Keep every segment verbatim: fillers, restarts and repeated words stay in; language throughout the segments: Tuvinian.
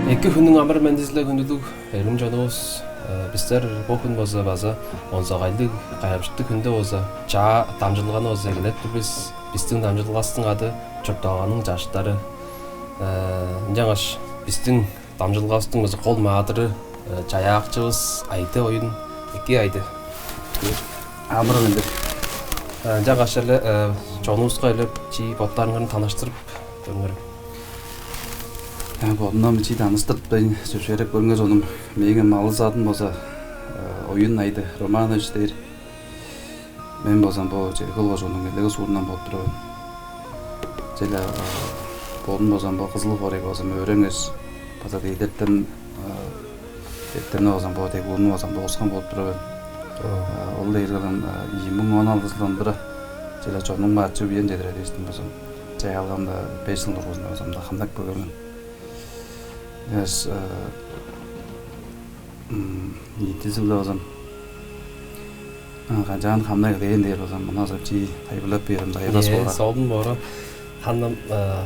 Эки хүннүң амыр-мендизи-биле, хүндүлүг эргим чонувус, э, бистер бо хүн болза база онзагайлыг, кайгамчыктыг хүнде болза чаа дамчыдылганы болза эгелеп тур бис. Бистиң дамчыдылгавыстың ады «Чуртталганың чажыттары». Э, ынчангаш бистиң дамчыдылгавыстың база кол маадыры, э, чаяакчывыс Айды Оюн. Эки, Айды. Амыр-менди. Э, ынчангаш эле, э, чонувуска эле чии боттарыңарны таныштырып көрүңерем. Э, бодумну чии таныштырып, чөпшээреп көрүңер, чонум. Мээң ам алыс адым болза, э, Оюн Айды Романович дээр. Мен болзам бо Чеди-Хөл кожууннуң Мелдеге суурундан болуп тур мен. Чүгле, э, бодум болзам бо Кызыл хоорайга болзам өөренгеш, база дээди эртем, э, эртемни болзам бо ТГУ-ну болзам дооскан болуп тур мен. Э, ол дээрге-ле, э, ийи муң он алды чылдан бээр чүгле чонум бо Ачы-Буян чедире дээштиң болзам, чаяалгамда беш чыл дургузунда болзам-даа хамнап келген мен. Эс, э, м, ниитизи-биле болзам, а, канчаан хамнай кылыйн дээр болзам, муну азы чии тайылбырлап бээрим дайгас. Ээ, боор. Солун боор. Ханам, э,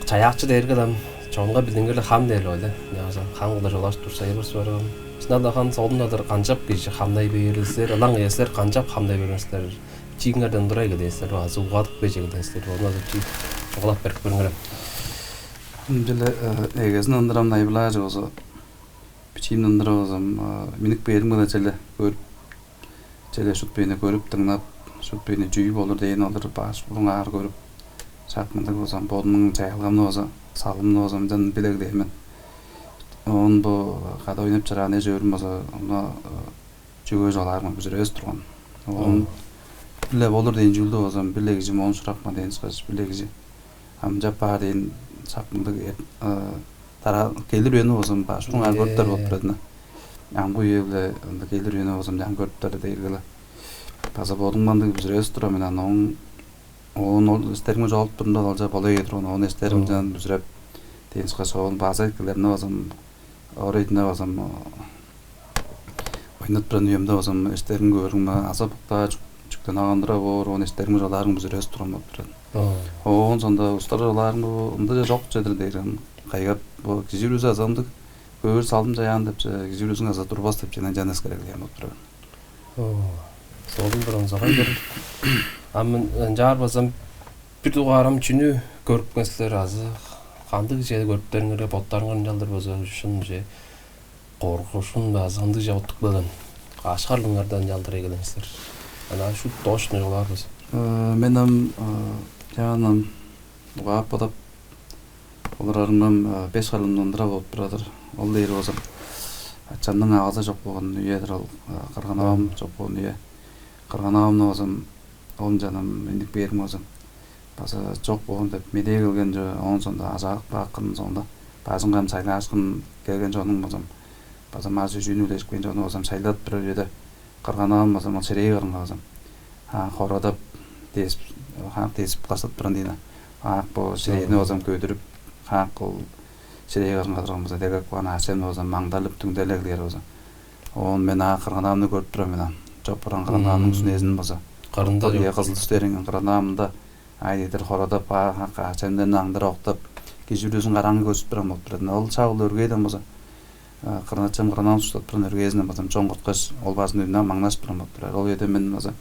чаяакчы дээрге-ле ам чонга билдингир-ле хам дээр-ле ол-ла. Ынчангаш хам кылдыр чугаалажып турза, эвес боор ам. Шынап-ла, хан солун-дыр, канчап кижи хамнай бээр силер, ылаңгыя силер канчап хамнай берген силер? Чииңерден турай кедээстер база угаадып бежегдеңстер, ону азы чии чугаалап берип көрүңерем. Ынчале, э, эгезин ындырам найбылаажы болза, бичиимни ындырып алзам, а, миннип кээримге-ле черле көрүп, черле шупту-биле көрүп, дыңнап, шупту-биле чүү болур дээн олар баш бурунгаар көрүп, шак мындыг болзам, бодумнуң чаяалгамны болза, салымны болзам, ынчан билеглээн мен. Оон бо кады ойнап чораан эш-өөрүм болза, ону, а, чүве чугаалаарымга бүзүревес турган. Оон бир-ле болур дээн чүүлдү болзам, бир-ле кижи моон шурапкан дээн ышкаш, бир-ле кижи ам чап баар дээн шак мындыг, э, э, тараа келир үени болзам, баш бурунгаар көрүптер болуп турар-дыр. Амгы үе-биле ында келир үени болзам, чаан көрүптер дээрге-ле. База бодум мындыг бүзүревес турар мен, аны оон, оон ол эштеримге чугаалап турумда, алча боло кээр турган, оон эштерим чаан бүзүреп дээн ышкаш, оон база экилерни болзам, орайдына болзам, ойнап турар үемде болзам, эштерим көөрүңме, аза-буктаа чүк-, чүктен агандыра боор, оон эштерим чугаалаарым бүзүревес турган болуп турар. Оон соонда улустар чугаалаарым бо ындыже чок чедир дээр, кайгап, бо кижи бүрүзү аза ындыг көөр салым-чаяан деп чүве, кижи бүрүзүнге аза турбас деп чүвени ынчан эскереглээн болуп турар. Солун-дур, онзагай-дыр. А мен, э, ынчаар болзам, бир дугаарым чүнү көрүпкен силер азы кандыг чүве көрүптериңерге, боттарыңар ынчалдыр болза, шын чүве, коргушкун бе азы ындыг чүве оттуп келген? Каш харлыыңарда ынчалдыр эгелээн силер? Ана шуут точно чугаалаар болза. Э, мен ам, э, чаан ам угаап-бодап олурарымга ам, э, беш харлымдан ындыра болуп турар-дыр. Ол дээр болза, ачамның авазы чок болган үе-дир ол, э, кырган-авам чок болган үе. Кырган-авамны болза, ол ынчан ам миннип кээримге болза, база чок болган деп медээ келген чүве, оон соонда ажаалап каапкан соонда, бажыңга ам шайлаашкын келген чонум болза, база маа-сүжүүнү үлежип кээн чонум болза, шайлап турар үеде, кырган-авам болза, ол ширээ кырынга болза, а, хорадап, дезип, хаак дезип каштап турган дийин. Хаак бо ширээни болза көдүрүп, хаак ол ширээ кырынга турган болза, дег апкан аъш-чем болза маңдалып, дүңдерлеп кээр болза. Оон мен аа кырган-авамны көрүп турар мен ам. Чоп барган кырган-авамның сүнезин база. Кырында чоп. Ийе, кызыл үстериң кырган-авамда ай дедир хорадап, аа, чемдерни аңдыра октап, кижи бүрүзүн караңгы көзүп турар болуп турар. Ол шак ол өргээден база кырган-ачам кырган-авам суштап турган өргээзинден база чоң корткаш, ол бажының үнүн маңнажып турган болуп турар. Ол үеде мен база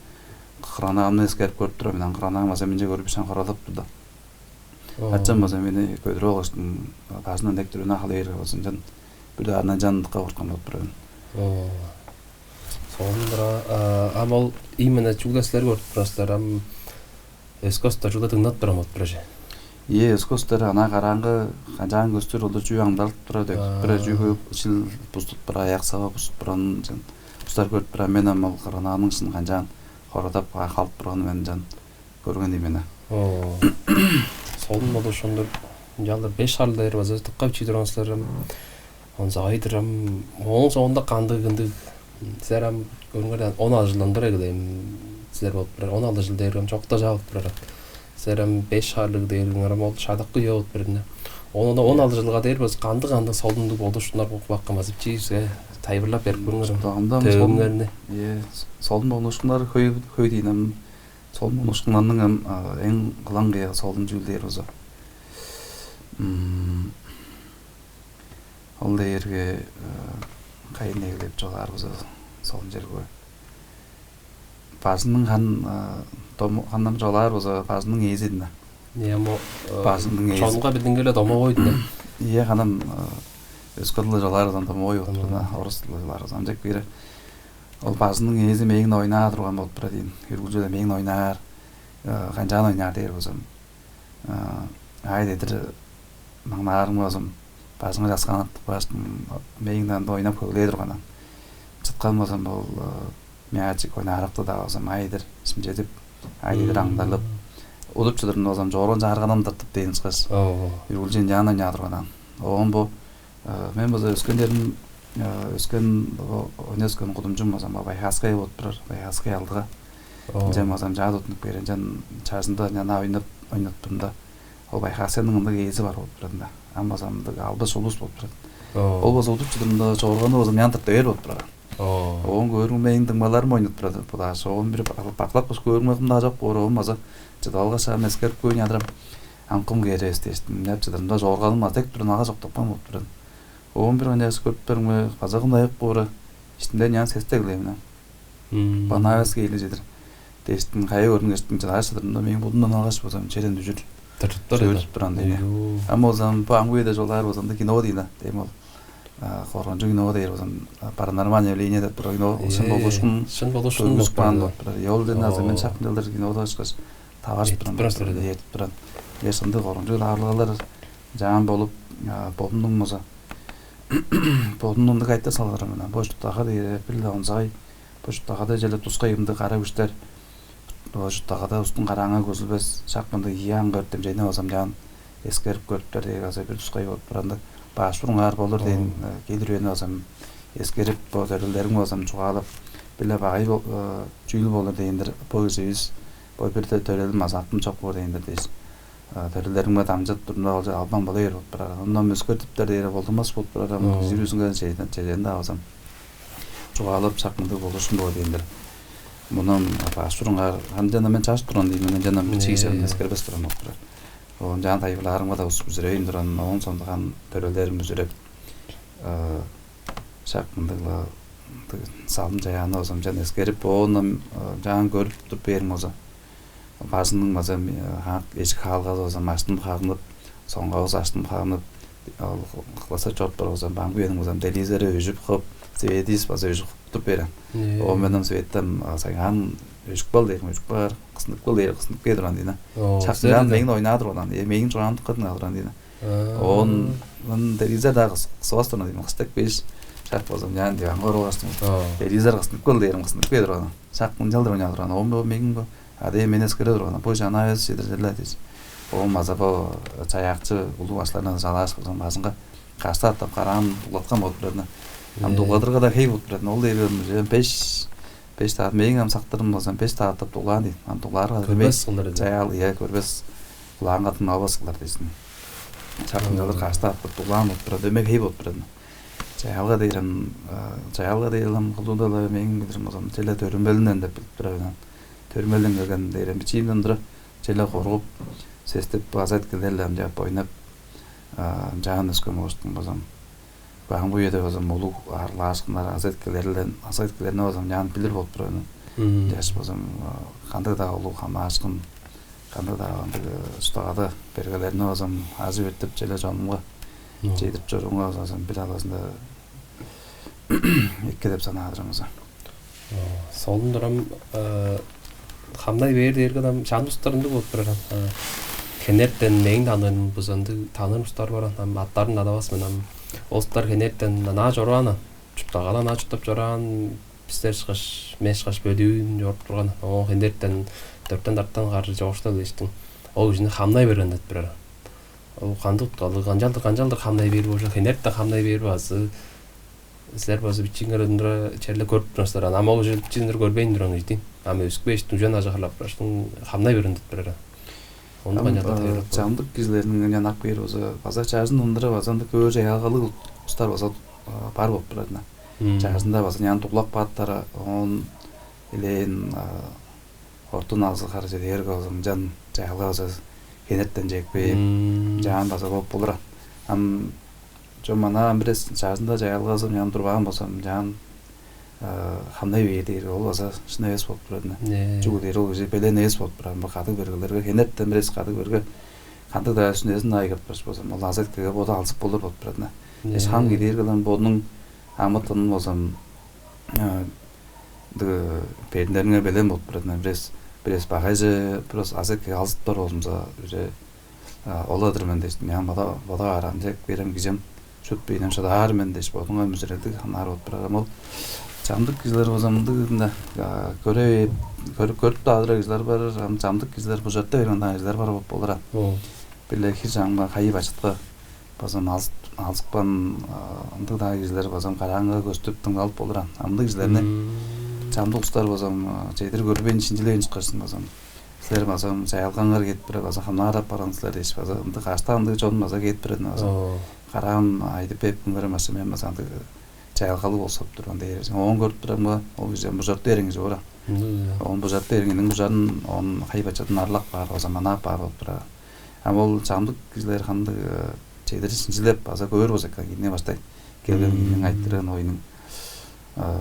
кырган-авамны эскерип көрүп турар мен. Ам кырган-авам база менче көрүп ишен хорадап турда. Ачам база мени көдүрүп алгаштың, бажындан дег дүрүнү ала бээрге база ынчан бир дугаарында ынчан ындыкка корткан болуп турар мен. Соон-дыр. Ам ол именно чүгле силер көрүп турар силер, ам өске улустар чүгле дыңнап турар болуп турар че? Ийе, өске улустар ана караңгы канчаан көстүр олар чүү аңдалып турар деп. Бир чүү көп шил буступ турар, аяк сава буступ турарын ынчан улустар көрүп турар. Мен ам ол кырган-авамның шын канчаан хорадап халып турганын мен ынчан көрген иймин. Солун болур ошондур. Ынчалдыр беш харлыг дээр база дыка бичии турган силер ам. Онзагай-дыр ам. Ооң соонда кандыг ындыг силер ам көрүңер даан, он алды чылдан бир эгелээн силер болуп турар. Он алды чыл дээрге ам чокта чаа болуп турар. Силер ам беш харлыг дээргиңер ам ол шадакы үе болуп берди. Оон он алды чылга дээр база кандыг-кандыг солундуг болуушкуннар болуп баккан база бичии биске тайылбырлап берип көрүңер ам. Төгүңерни. Ийе, солун болуушкуннар хөй хөй дейн ам. Солун болуушкуннарның ам эң кылаң кыя солун чүүл дээр болза, ол дээрге кайын эгелеп чугаалаар болза, солун черге бажының хан ханнам чугаалаар болза, бажының ээзи-дир. Ийе, мо бажының ээзи. Чонга билдингеле домовой-дир. Ийе, ханам өске дылда чугаалаар болза домовой болуп турар, орус дылда чугаалаар болза. Ынчап кире ол бажының ээзи мээң-биле ойнаар турган болуп турар дейн. Үргүлчү-ле мээң-биле ойнаар. Канчаан ойнаар дээр болза, ай дедир маңнаарымга болза, бажыңга часкаан аттып кааштың, мээң-биле ында ойнап хөглээр турган. Чыткан болза ол мячик ойнааракты-даа болза, ай дедир шимчедип, ай дедир аңдалып, удуп чыдырын болза, чоорган чаарганын тыртып дээн ышкаш. Үргүлчү ынчаан ойнаар турган. Оон бо мен база өскен черим, өскен, ойнап өскен кудумчум база Байхаскай болуп турар, Байхаскай алдыга. Ынчан база чаа туттунуп кээр, ынчан чажында ынчан ойнап ойнап турумда, ол Байхаскайның ындыг ээзи бар болуп турар ында. Ам база ындыг албыс улус болуп турар. Ол база удуп чыдырында чоорганы база мынчан тырта бээр болуп турар. Оон көөрүм мээң дуңмаларым ойнап турар. Бо-даа соон бир баклап көөрүм кым-даа чок боор, оон база чыдып алгаш, ам эскерип көөн чадырам. Ам кым кээр эвес дээштим. Мынчап чыдырымда чоорганым база дег туран, ага чоктапкан болуп турар. Оон бир оняасы көрүп бериңме, база кым-даа чок боора, иштимден ынчан сестеглээн мен. Банавес кээли чедир. Дээштин кайы көрүнгештин чыдаар чыдырында мээң будумдан алгаш болзам, черен дүжүр. Тыртыптар эди. Сөөлүп туран дейни. Ам болзам бу амгы үеде чугаалаар болзам да кино дейни. Дем ол коргунчуг кино дээр болзам, паранормальное явление деп турар кино, шын болушкун. Шын болушкун көргүзүп каан болуп турар. Ол ден азы мен шак ынчалдыр кинода ышкаш таварышып туран, этип туран. Эш ындыг коргунчуг даарлыгалар жаан болуп, бодумнуң болза бодумнуң ындыг айтып салгырым мына. Бо чурттагы дээр бир-ле онзагай, бо чурттагыда черле тускай ындыг кара күштер, бо чурттагыда устун карааңга көзүлбес, шак мындыг ийи аңгы өртемчейни базам чаан эскерип көрүптер дээр база бир тускай болуп турар. Ындыг баш бурунгаар болур дээн келир үени базам эскерип, бо төрелдериң базам чугаалап, бир-ле багай чүүл болур дээн-дир. Бо киживис бо бир төрелим азаатым чок боор дээн-дир дээш, төрелдеримге дамчып турумда, ол албан боло бээр болуп турар. Оон өскертиптер дээре болдунмас болуп турар. Ам кижи бүрүзүнге чежен-даа базам чугаалап, шак мындыг болушун боор дээн-дир. Мунам баш бурунгаар, ынчан мен чаш турган дийин, мен ынчан бичии кижи эскербес турган болуп турар. Оон чаан тайылбырлаарымга-даа ус бүзүревейн турган, оон сондуган төрелдерим бүзүреп, шак мындыг-ла салым-чаяанны базам чаан эскерип, оон ам чаан көрүп туруп бээриң болза, бажының база эжик хаалгазы база аштынып-хагынып, соңгавыс аштынып-хагынып, ол кыласа чоруп бар болзам, баңгы үениң болзам телевизору өжүп кып, светивис база өжүп кып туруп берем. Оон мен ам светти ам сайгаан, өжүп кал дээрим, өжүп каар, кысынып кал дээрим, кысынып кээр турган дийин. Шак мээң ойнаа турган, мээң чугаамдыкка дыңнаа турган дийин. Оон ын телевизор-даа кыс-, кысывас турган дийин, кыстып кээш, шак болзам, чаан диванга оралгаштың, телевизор кысынып кал дээрим, кысынып кээр турган. Шак ынчалдыр ойнаа турган. Оон бо мээң бо адайым мени эскере турган. Бо чанаа эвес чедир-ле дээш. Оон база бо чаяакчы улуг баштарындан чалааш болзам, бажыңга кашты аттап, караан дуглаткан болуп турарына. Ам дугладырга-даа хей болуп турарына. Ол дээрге беш, беш даат, мээң ам сактырым болзам, беш дааттап дуглаан дейт. Ам дуглаарга көрбес кылдыр эди. Чаяал, ийе, көрбес, кулаанга дыңналбас кылдыр дээшсиң. Шак ынчалдыр кашты аттап дуглаан болуп турар, дөмей хей болуп турарына. Чаяалга дээр ам, чаяалга дээр ам кылдыында-ла мээң билирим болза черле төрүмелинден деп билип турар мен. Төрүмелинден келген дээр ам, бичиимден тура черле коргуп, сестип, аза эткилер-ле ам чаап ойнап, ынчаан өскен болуштуң болза, баан бо үеде болза улуг арлаашкыннар аза эткилерлен, аза эткилерни болза ынчаан билир болуп турар мен. Чаш болза кандыг-даа улуг хамаашкын, кандыг-даа ындыг устагада бергелерни болза ажып эртип, черле чонумга чедирип чоруумга болза бир алазында эки деп санаадыр ам болза. Солун турам. Хамнай бээр дээрге ам чамдык устар ындыг болуп турар ам. Хенертен мээң таныырым буза ындыг таныыр устар бар ам, аттарын адавас мен ам. Ол устар хенертен ынаа чораан ам. Чурттагал ынаа чурттап чораан, бистер ышкаш, мен ышкаш бөдүүн чоруп турган. Оон хенертен дөрттен дартан кары чоокшулап элештиң. Ол кижини хамнай берген деп турар. Ол кандыг уткалыг, канчалдыр, канчалдыр хамнай бээр болчу, хенертен хамнай бээр базы, силер база бичииңер ындыра черле көрүп турар силер. Ам ол черле бичииңер көрбейн турган кижи дейм. Ам өскүп эштиң, үжен ажыгарлап турарыштың хамнай берген деп турар. Ону канчалдыр тайылбырлап? Чамдык кижилерниң ынчан ак бээр база, база чажын ындыра база ындык көөр чаяалгалыг устар база бар болуп турар. Чажында база ынчан дуглап кааттар, оон элээн ортун алзы хары чедээрге база ынчан чаяалга база хенертен чекпээп, ынчаан база болуп болур. Ам чон мана ам бирес чажында чаяалгазы ынчаан турбаан болза, ынчаан хамнай бээр дээр, ол база шын эвес болуп турар. Чүге дээрге ол кижи белен эвес болуп турар. Бо кадыг бергелерге, хенертен бирес кадыг берге кандыг-даа сүнезин айгыртпас болза, ол аза эткиге боду алзып болур болуп турар. Эш хам кидээрге-ле бодунуң амы-тынын болза ындыг бердиннериңер белен болуп турар. Бирес, бирес багайже, бирес аза эки алзыптар болзумза, уже ол-ла-дыр мен дээш, мээң бода, бода аарам чек берем кижим, шут бейнем шыдаар мен дээш, бодуңар мүзүредиг ханаар болуп турар. Ам ол чамдык кижилер болза мындыг-даа көре, көрүп, көрүп-даа турар кижилер бар, ам чамдык кижилер бужарта берген-даа кижилер бар болуп болур ам. Бир-ле хир чаңга, хайы-бачытка база алзыпкан ындыг-даа кижилер база карааңга көстүп дыңналып болур ам. Ындыг кижилерни чамдык устар база чедир көрбейн, шинчилевейн чыткаш база, силер база чаяалгаңар кээп база хамнаар апарган силер дээш, база ындыг каш-даа ындыг чон база кээп база караам айдып бээп күңерем башка мен база ындыг чаяалгалыг болсуп турган дээр. Оон көрүп турарымга, ол кижи бужарты берген кижи боор ам. Оон бужарты бергениң бужарын, оон хайы-бачыдын арлап каар база манаап каар болуп турар. Ам ол чамдык кижилер кандыг чедир шинчилеп база көөр болза экен, кижини баштай келген кижиниң айтырыын, оюнуң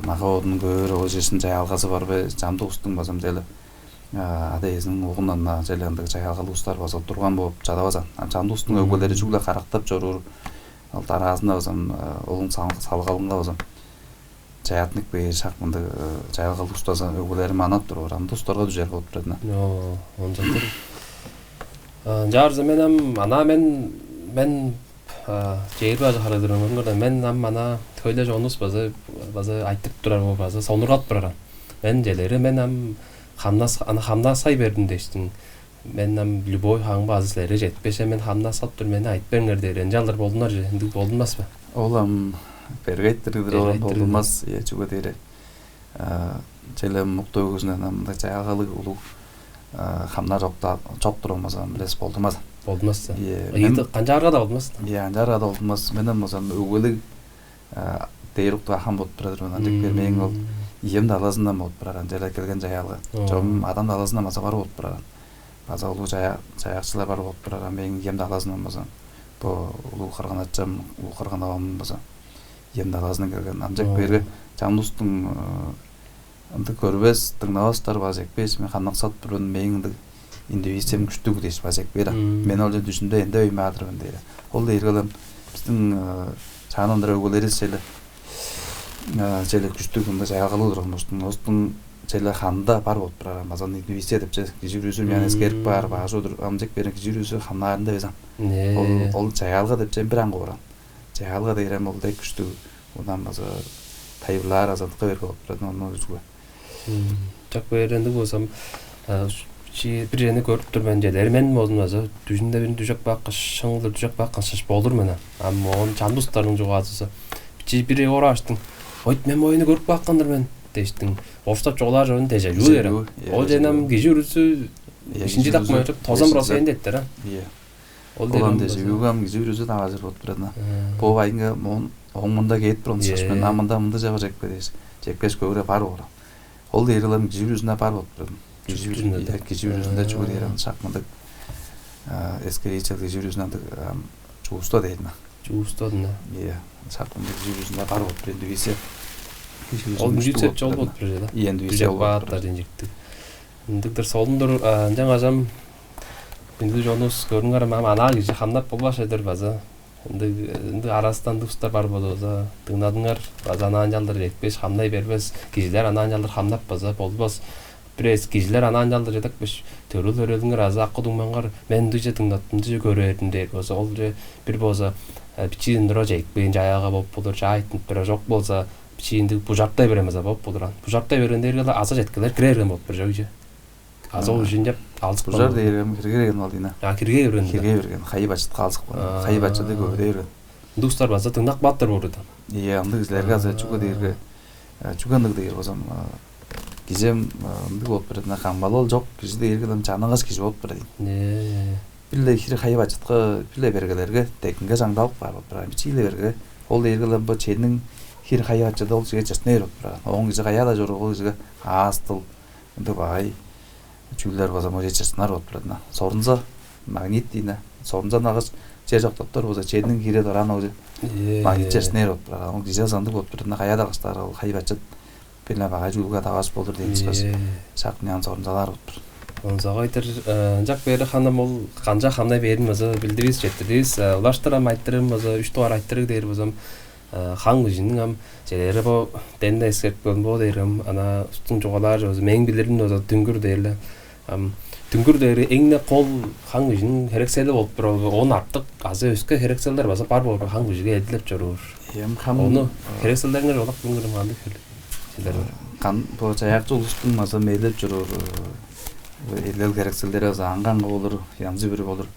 мага-бодунун көөр, ол чижин чаяалгазы бар бе, чамдык устуң база мынча-ла ада-иезиниң угундан черле ындыг чаяалгалыг устар база турган бооп чадавас ам. Ам чамдык устуң өгбелери чүгле карактап чоруур, ол дараазында база ооң салгалынга база чаяаттынып кээр шак мындыг чаяалгалыг устазы өгбелери манап туруп, ам дустарга дүжер болуп турар-дыр. Оо, онзагыр. Ынчаарза мен ам ана мен мен чээрби ажы харыдырын көрүңер, мен ам ана хөйле чонувус база база айтып турар, база сонургап турар. Мен челери мен ам хамнас ана хамнасай бердим дээштиң. Мен ам любой хаңба азы силерге четпешем, мен хамнасап тур, мени айтпаңар дээр. Ынчалдыр болдунар же, ындыг болдунмас бе? Ол ам бергейттирдир, ол ам болдунмас. Е, чүге дээрге чүгле мукту өгүзүнен ам мындай чаяалгалыг улуг хамнар чок турган болза, билес болдунмас. Болдунмас да. Ийе, мен канчаарга-даа болдунмас да. Ийе, канчаарга-даа болдунмас. Мен ам болза өгбелиг дээр уктуга хам болуп турар-дыр мен. Ынчап бермээң ол ием талазындан болуп турар, ынчалай келген чаяалга. Чогум адам талазындан база бар болуп турар. База улуг чаяакчылар бар болуп турар. Мээң ием талазындан база бо улуг кырган-ачам, улуг кырган-авам база ием талазындан келген. Ынчап берге чамдык улустуң ындыг көрбес, дыңнавастар база экпээш, мен хамнаксап тур мен, мээң ындыг интуициям күштүг дээш база экпээр. Мен ол чон дүжүмде эндеп оймаадыр мен дээр. Ол дээрге ол ам биздиң чаанандыр өгбелеривис черле черле күштүг ындыг чаяалгалыг турган болуштуң, улустуң черле ханда бар болуп турар. База интуиция деп че, кижи бүрүзү мени эскерип каар, баш удур амчык берген кижи бүрүзү хамнаарында безам. Ол ол чаяалга деп че бир аңгы оран. Чаяалга дээрем ол дег күштүг, одан база тайылбырлаар аза дыка берге болуп турат, ону үзүгү. Чак бээрендиг болсам, чи бир чүвени көрүп тур мен, чедер мен болзун база дүжүнде бирин дүжеп бааккаш, шыңылдыр дүжеп бааккаш болур мен. Ам оон чамдык устарның чугаазызы, чи бир орааштың, ойт, мен моюну көрүп бааккан-дыр мен дээштиң. Орустап чугаалаар чорун дежа жуу дээрем. Ол ченем кижи үрүсү ишинчи дак моюнчуп тозан процент эттер. Ол Ол ам дээш, өөг ам кижи бүрүзү таваажыр болуп турар-дыр. Бо байынга моон Оң мында кээп турган сыш мен, а мында мында чыгар чекпе дээш, чекпеш көөрү бар боор. Ол дээрилем кижи бүрүзүнде бар болуп турдум. Кижи бүрүзүнде, кижи бүрүзүнде чүгү дээр аны шак мындыг эскерийчел кижи бүрүзүнде ындыг чувство дээр ма? Чувство дина. Иә, шак мындыг кижи бүрүзүнде бар болуп тур. Интуиция. Ол интуиция чол болуп тур да. Иә, интуиция. Дүжек бааттар ден жектиг. Ындыгдыр солундур ынчан кажам. Ындыг чонувус көрүңер ам анаа кижи хамнап болбаш эдер база. Ындыг ындыг аразында ындыг устар бар болза, дыңнадыңар, база анаанчалдыр экпеш хамнай бербес, кижилер анаанчалдыр хамнап база болбас. Бирээс кижилер анаанчалдыр чыдыпкаш, төрүл-төрелиңер азы акы дуңмаңар мен ындыже дыңнаттым, ындыже көрээрдим дээр болза, ол же бир болза бичии ындыра чекпээн чаяага болуп болур, чаа айтынып бир чок болза, бичии ындыг бужартай беремеза болуп болур ан. Бужартай берген дээрге-ле аза четкелер кире берген болуп бир чок ийже. Аза ужунчап алсып Бужар дээрем кирге берген ол дина. А кирге берген. Кирге берген. Хайып ачытка алсып калган. Хайып ачыды көбүдей берген. Дустар база дыңнак баттыр боору да. Иә, ындыг кижилерге аза чүгө дээрге чүгө ындыг дээр болсам кижим ындыг болуп берет. Камгалал жок кижи дээрге чанагаш кижи болуп берет. Бир-ле хир хайып ачытка бир-ле бергелерге декинге чаңдалып каар болуп турар. Бичии-ле берге ол дээрге бо чединиң хир хайып ачыды ол кижиге чыртыныр болуп турар. Оон кижи каяа-даа чоруур ол кижиге аастыл ындыг багай чүүлдер база може чырсынар болуп турат. Сорунза магнит дейн. Сорунза нагыш чер чоктоптор болза, черниң кире дораан ол магнит чырсыныр болуп турар. Ол кижи андыг болуп турат. Каяа-даа кыштаар ол хайып ачыт бир-ле багай чүүлге таваш болур дейн чыгаш. Шак мынчан сорунзалаар болуп тур. Онзагайдыр ынчак бери ханам ол канча хамнай бээрин база билдивис, четтирдивис. Улаштыр ам айтырым база үч дугаар айтырыг дээр болзам, Э, Хан кижиниң ам чедери бо ден-не эскерипкен бо дээрим ана устуң чугаалаар чүвези мээң билирим база дүңгүр дээрле. Ам дүңгүр дээри эң-не кол хан кижиниң херексели болуп турар. Оон артык азы өске херекселдер база бар болур хан кижиге эдилеп чоруур. Эм хан Ону херекселдериңер олак дүңгүрүм андык херекселдер бар. Кан бо чаяакчы улустуң база мээлеп чоруур э, элдел херекселдери база аңган болур, янзы бир болур.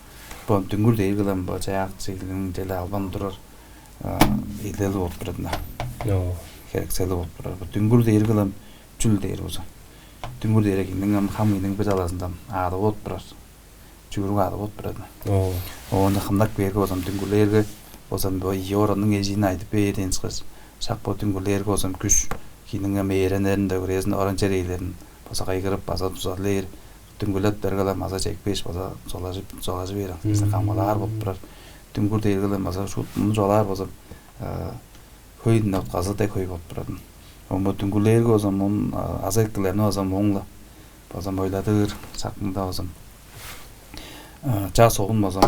Бо дүңгүр дээр кылам бо чаяакчы килиң деле албан турар. Идел болуп турар-дыр. Херексели болуп турар. Дүңгүр дээр кылам чүл дээр болза. Дүңгүр дээр кимниң ам хам кимниң бир талазында ады болуп турар. Чүгүрүк ады болуп турар. Оон хамнак бээрге болзам дүңгүрлээрге болзам бо ийи оранның эжиин айдып бээр дээн чыгаш. Шак бо дүңгүрлээрге болзам күш кимниң ам ээренерин дөгүрээзин оран черейлерин база кайгырып база дузалээр дүңгүлеп бергеле маза чекпээш база чолажып чолажы бээр. Биздин камгалаар болуп турар. Дүңгүр дээргеле маза шуут муну чолаар болза хөйдүн утказы дег хөй болуп турар. Оон бо дүңгүрлээрге болза мун аза эккилерни база муңла база мойладыр сакмында болза ча согун база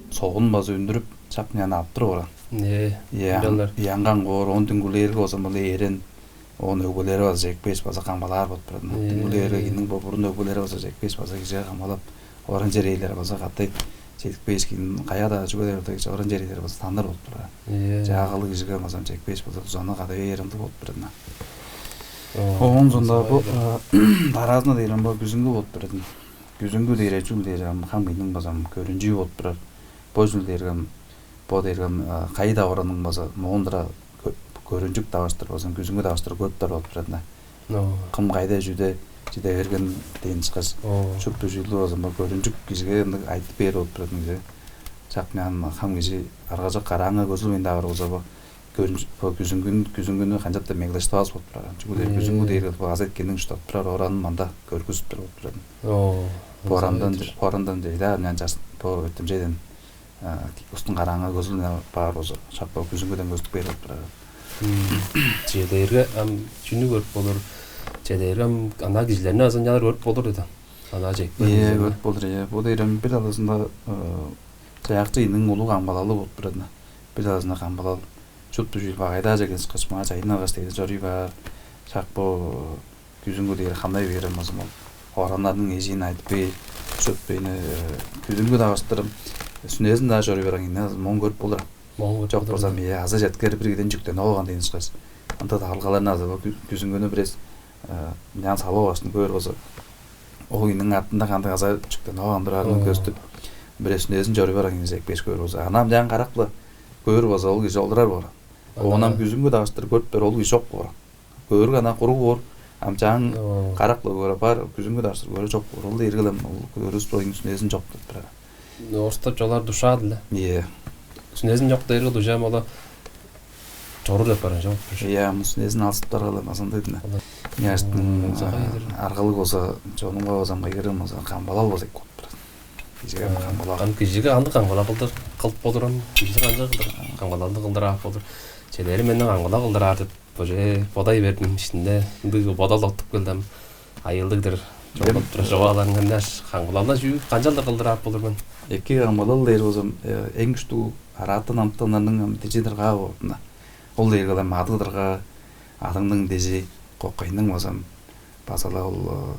согун база үндүрүп чак мыяны алып туруп оран. Э, Янга аңгоор он дүңгүрлээрге болза мыл ээрен оон өгбелери база чекпеш база камгалаар болуп турар. Дүңгүлээрге кимниң бо бурун өгбелери база чекпеш база кижиге камгалап оран черейлер база катай чедикпеш ким каяа-даа чүге деп оран черейлер база таныр болуп турар. Чаагалы кижиге база чекпеш база дузаны кадай бээр ындыг болуп турар. Оон сонда бу дараазына дейрен бо күзүнгү болуп турар. Күзүнгү дээр чүл дээр хам кийниң база көрүнчүү болуп турар. Бо чүл дээргем бо дээргем кайда оранның база моондура көрүнчүк таваштыр болзун күзүнгү таваштыр көптөр болуп турат. Кым кайда чүде чиде берген дээн чыккаш шупту чүүлдү болзун бо көрүнчүк кижиге ындыг айтып бээр болуп турат кижи. Чак мян хам кижи аргажок карааңга көзүлбейн дагыр болза бо көрүнчүк бо күзүнгүн күзүнгүнү канчап да мегдештавас болуп турар. Чүгүлер күзүнгү дээр бо аза эккенин уштап турар оранын манда көргүзүп тур болуп турат. Борандан борандан дейда мян час бо өттүмчеден устун карааңга көзүлүнө баар болза шак бо күзүнгүдөн көстүп бээр болуп турар. Чедээрге ам чүнү көрүп болур? Чедээрге ам ана кижилерни азанчалар көрүп болур деди. Ана чек. Ие көрүп болур ие. Бу дейрем бир алызында чаяакчы ийниң улуг камгалалы болуп турар. Бир алызында камгалал чупту чүүл багайдаа чегес кычмаа чайын алгаш дейди чорууй баар. Шак бо күзүнгү дээр хамнай бээрем болзун ол. Ораннарның эжиин айтып бээр чупту ийни күзүнгү дагыштырым сүнезин даа чорууй бараң ийни моң көрүп болур. Моң көрүп Жок болзам ие аза четкер бир киден жүктенип алган дейн ышкаш. Ында даалгаларны аза күзүнгүнү бирес мынчаан салып алгашын көөр болза ол кийиниң артында кандыг аза чүктен оон турарын көстүп бир эсинезин чоруй баран кижи экпеш көөр болза ана мынчаан карак-ла көөр болза ол кижи олурар боор. Оон ам күзүнгү дагыштыр көрүп бер ол кижи чок боор. Көөрү ана куруг боор. Ам чаан карак-ла көөр бар күзүнгү дагыштыр көөрү чок боор. Ол да эргилем ол көөрүс боюн үстүнезин чок деп турар. Орустап чолар душаадыле. Ие. Үстүнезин чок дээрге дужаам ола. Орур деп барган чок. Ийе, ам сүнезин алзыптарга-ла, мазандыг-дыр. Ынчаштың аргалыг болза, чонунга болза, кайгырыын болза, камгалал болза эки болуп турар. Кижиге камгалал. Ам кижиге кандыг камгалал кылдыр кылып болурун, кижи канчап кылдыр камгалалды кылдырып болур. Чедери менден камгалал кылдырар деп боже бодай бердим иштимде. Ындыг бодал оттуп келди ам. Айыылдыг-дыр. Чогулуп тура чугааларыңарны аш камгалалда чүү канчалдыр кылдырып болур мен? Эки камгалал дээр болза, эң күштүг араатан амытаннарның ам дижи-дыргаа болур-дур. Ол дээрге-ле ам адыг-дыргаа, адыңның дижи, кокайның болза ам база-ла ол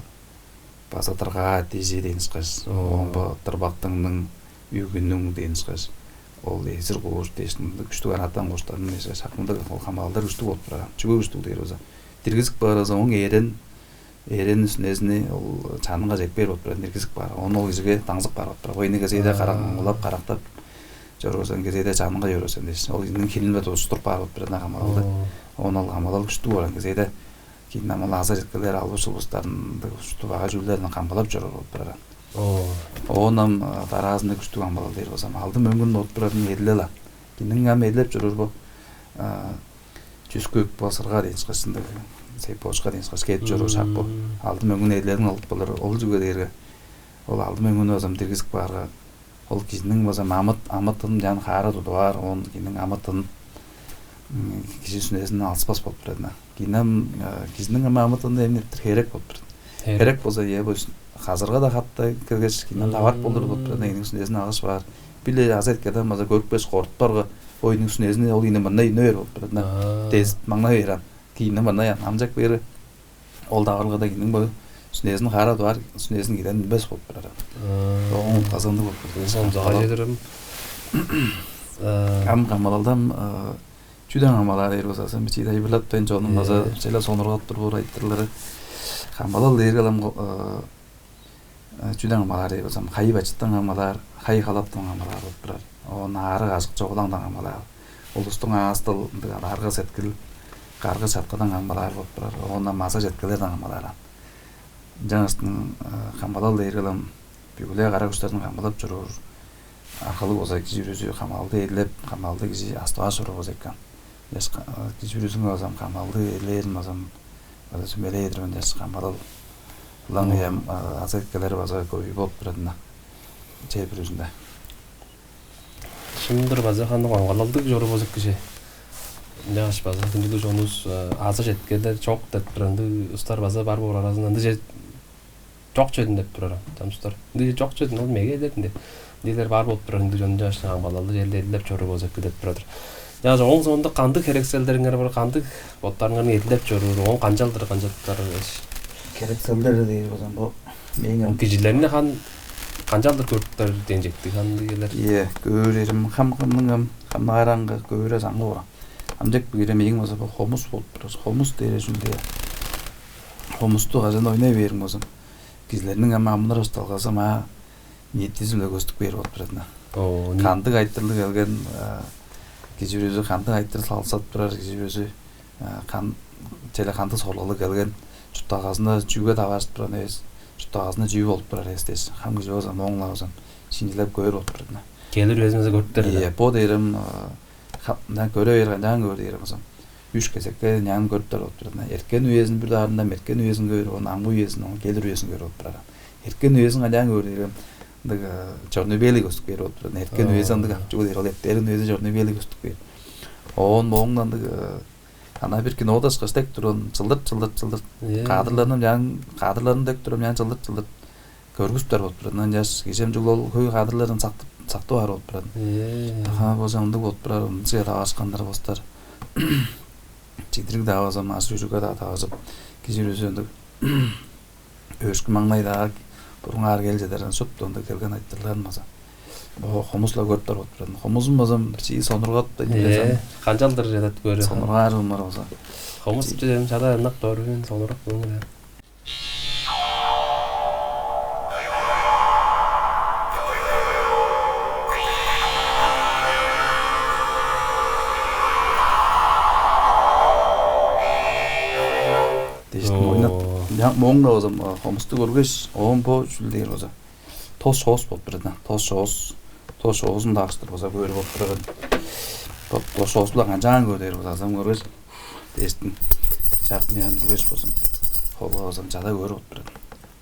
база дыргаа, дижи дээн ышкаш, оон бо дырбактыңның, үгүнүң дээн ышкаш, ол эзир куш дээш, мындыг күштүг араатан куштарның дээш, шак мындыг ол камгалалдар күштүг болуп турар. Чүге күштүг дээр болза, диргизип каар болза, ооң эрен, эрен сүнезини ол чанынга чедип бээр болуп турар, диргизип каар. Оон ол кижиге даңзып каар болуп турар. Ойну кезээде карак, муңгулап, карактап чоруур сен, кезээде чанынга чоруур сен дээш, ол кижиниң хилин-биле тудуштуруп каар болуп турар камгалалды. Оон ол камгалал күштүг боор, кезээде кижини ам ол аза-четкерлер, албыс-шулбустардан, ындыг шупту багай чүүлдерден камгалап чоруур болуп турар. Оон ам дараазында күштүг камгалал дээр болза ам, алдын-мөңгүн болуп турар эдилел-ле. Кижиниң ам эдилеп чоруур бо чүс-көк бо сырга дээн ышкаш, ындыг цепочка дээн ышкаш кедип чоруур шак бо. Алдын-мөңгүн эдилелин кылып болур. Ол чүге дээрге ол алдын-мөңгүнү болза ам диргизип каарга, ол кижиниң болза ам амы-, амы-тынын чаан хаара тудуп аар, оон кижиниң амы-тынын, кижи сүнезинден алыспас болуп турар-дыр. Кижиниң ам, кижиниң ам амы-тыны эмнептир херек болуп турар. Херек болза, ийе, бо казырга-даа каттай келгеш, кижини таварып болдур болуп турар, кижиниң сүнезин алгаш баар. Бир-ле аза-четкерден база көрүпкеш, кортупарга, ойнуң сүнезин ол кижини мырыңай үне бээр болуп турар-дыр. Дезип маңнай бээр ам. Кижини мырыңай ам, амчак бээр. Ол таварылгада кижиниң бо сүнезин хаара тудуп аар, сүнезин кижиден үнмес болуп турар. Оон утказы ындыг болуп турар. Ам камгалалдан чүден камгалаар дээр болза, ам бичии тайылбырлап, дээн чонум база черле сонуургап тур боор айтырыглары. Камгалал дээрге ам чүден камгалаар дээр болза ам, хай-бачыттан камгалаар, хай-халаптан камгалаар болуп турар. Оон аарыг-ажык, чогулаңдан камгалаар. Улустуң аас-дыл, ындыг арга-сеткил, каргыш-чаткыдан камгалаар болуп турар. Оон ам аза-четкерлерден камгалаар. Ынчангаштың камгалал дээрге ам бүгү-ле кара күштерден камгалап чоруур аргалыг болза, кижи бүрүзү камгалалды эдилеп, камгалалды кижи астывааш чоруур болза эки ам. Ынчаш кижи бүрүзүнге болза ам камгалалды эдилээрин болза ам база сүмелээр-дир мен. Ынчаш камгалал, ылаңгыя ам аза-четкерлери база көвей болуп турар-дыр, чер бүрүзүнде. Шын-дыр, база ханы камгалалдыг чоруур болза эки че. Ынчангаш база хүндүлүг чонувус аза-четкерлер чок деп турар ындыг улустар база бар боор аразында. Ындыг чер чок чүве-дир деп турар ам чамдыктар. Ындыг чок чүве-дир, ол меге эдер-дир. Ындыглар бар болуп турар, ындыг чон. Ынчангаш камгалалды черле эдилеп чоруур болза эки деп турар-дыр. Ынчангаш ооң соонда кандыг херекселдериңер бар, кандыг боттарыңарны эдилеп чоруур, оон канчалдыр, канчалдыр дээш? Херекселдер дээр болза ам, бо мээң ам кижилерни хан канчалдыр көрүптер дээн чектиг хан ындыглар. Ийе, көөрүм хам-хамның ам, хамнаараңга көөрү саңгы боор. Амчак бигере мээң болза бо хомус болуп турар. Хомус дээрге чүл дээр? Хомусту кажан ойнай бээриң болза ам, кижилерниң ам амыдырал-чуртталгазы маа ниитизи-биле көстүп кээр болуп турар-дыр. Кандыг айтырыг келген, кижи бүрүзү кандыг айтырыг салыксап турар, кижи бүрүзү кан-, черле кандыг сорулгалыг келген, чуртталгазында чүге таваржып турар эвес, чуртталгазында чүү болуп турар эвес дээш, хам кижи болза ам, ооң-на болза ам шинчилеп көөр болуп турар-дыр. Келир үезин база көрүптер. Ийе, бо дээрге ам, ха-, мынчаар көөр, канчаар көөр дээр болза ам, үш кезекке мынчаар көрүптер болуп турар. Эрткен үезин бир дугаарында, эрткен үезин көөр, оон амгы үезин, оон келир үезин көөр болуп турар. Эрткен үезин канчаар көөр дээрге ам, ындыг чёрный-белый көстүп кээр болуп турар. Эрткен үези ындыг ам, чүге дээрге ол эртер үези чёрный-белый көстүп кээр. Оон мооңунда ындыг, анаа бир кинода ышкаш дег турган, чылдырт, чылдырт, чылдырт. Кадрларын ам, кадрларын дег турган, мынчаар чылдырт, чылдырт көргүзүптер болуп турар. Ынчангаш кижи ам чүгле ол хөй кадрларын сактып, сактып аар болуп турар. Аха, бо ындыг болуп турар, ындыг чүвеге таварышкан-дыр бо улустар. Чидириг-даа болза ам, ажы-ужугга-даа таваржып, кижи бүрүзү ындыг өөрүшкү-маңнай-даа, бурунгаар кел чедер, шупту ындыг келген айтырыгларын база бо хомус-биле көрүптер болуп турар. Хомузун база ам бичии сонуургап-даа, ийе, билбес ам. Канчалдыр чедет көөрү? Сонуургаар ымар болза. Хомус чүве ам шаанда ынак дорбун сонуургап көрүңер. Дээштиң ойнап, мооң-на болза ам хомусту көргеш, оон бо чүл дээр болза, тос-чоос болуп турар-дыр. Тос-чоос, тос-чоозун-даа алыштыр база көөр болуп турар. Бо дошоозула канчаан көөр дээр болза, азам көргеш, дээштиң чак мыян үргеш болзун, холга болзун чада көрүп болуп турар.